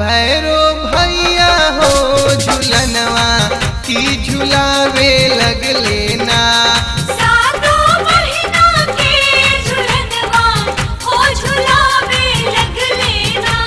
भैरो भैया हो झूलनवा की झुलावे लगले ना। सातो महीना के झूलनवा हो झुलावे लगले ना।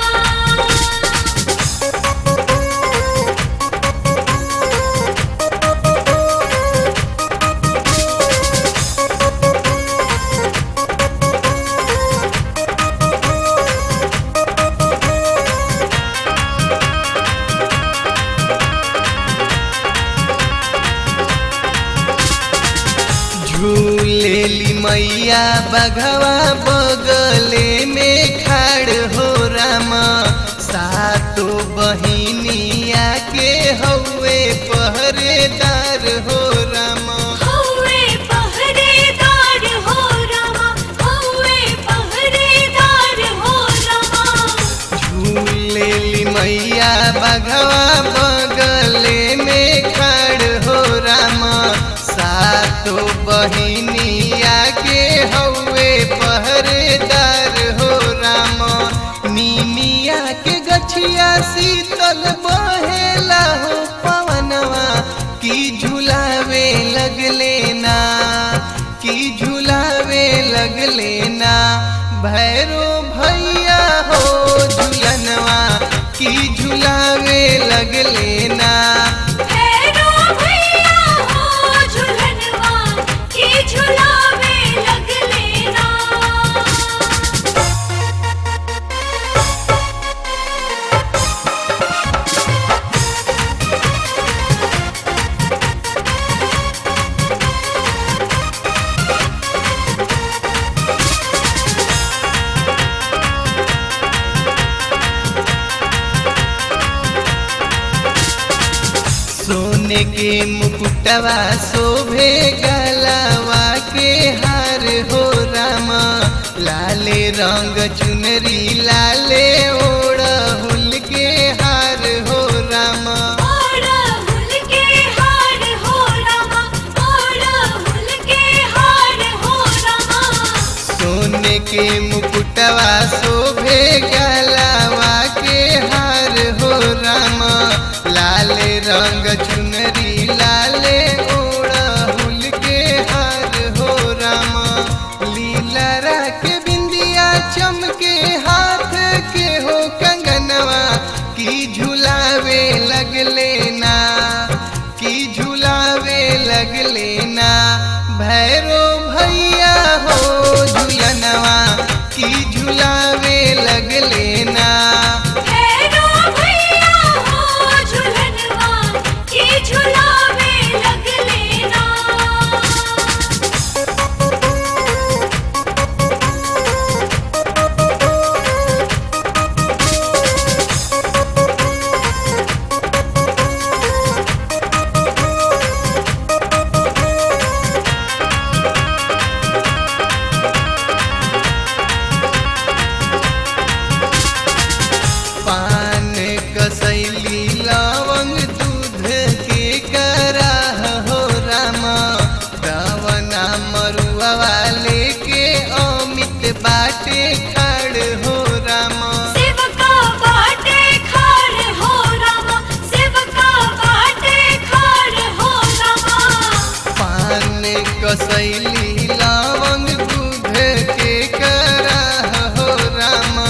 झूलेली मैया बघवा बगले में खाड़ हो रामा, सातो बहिनिया के हौवे पहरेदार हो रामा। हौवे पहरेदार हो रामा, हौवे पहरेदार हो रामा। झूलेली मैया बघवा बगले में खाड़ हो रामा, सातो बहिनिया के हौवे पहरेदार हो रामा। नीमिया के गछिया शीतल बहेला हो पवनवा की झुलावे लगले ना, की झुलावे लगले ना। भैरो भैया हो झूलनवा की झुलावे लगले ना। भैरो भैया हो झूलनवा की झुलावे लगले ना। सोने के मुकुटवा शोभे गलावा के हार हो रामा, लाले रंग चुनरी लाले ओढ़हुल के हार हो रामा। ओढ़हुल के हार हो रामा, ओढ़हुल के हार हो रामा। सोने के मुकुटवा शोभे गलावा के हार हो रामा, लाले रंग चुनरी लाले ओढ़हुल के हार हो रामा। लीला के बिंदिया चमके हाथ के हो कंगनवा की झुलावे लगले ना, की झुलावे लगले ना। भैरो भैया हो झूलनवा की झुलावे लगले ना। भैरो भैया हो झूलनवा की झुलावे लगले ना। पान कसैली लवंग दूध के कराह हो रामा, दवना मरुआ वाले के अमित बाटे खाड़ हो रामा। सेवका बाटे खाड़ हो रामा, सेवका बाटे खाड़ हो रामा। पान कसैली लवंग दूध के कराह हो रामा,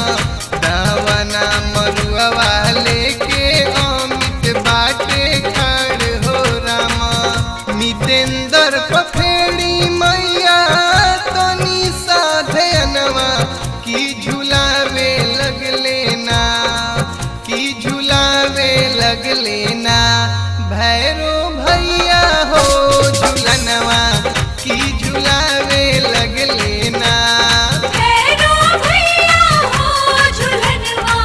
दवना मरुआ वाले के अमित बाटे खाड़ हो रामा। मितेंदर पफेड़ी मैया तनी साधनवा की झुलावे लगले ना, की झुलावे लगले ना। भैरो भैया हो झूलनवा की झुलावे लगले ना। भैरो भैया हो झूलनवा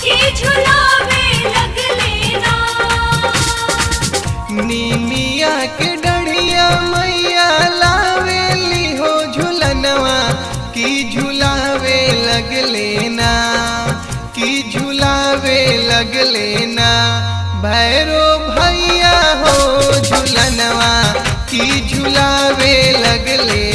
की झुलावे लगले ना। नीमिया के डढ़िया मैया लावेली हो झूलनवा की झुलावे लगले ना, की झुलावे लगले ना। भैरो भैया हो झूलनवा की झुलावे लगले।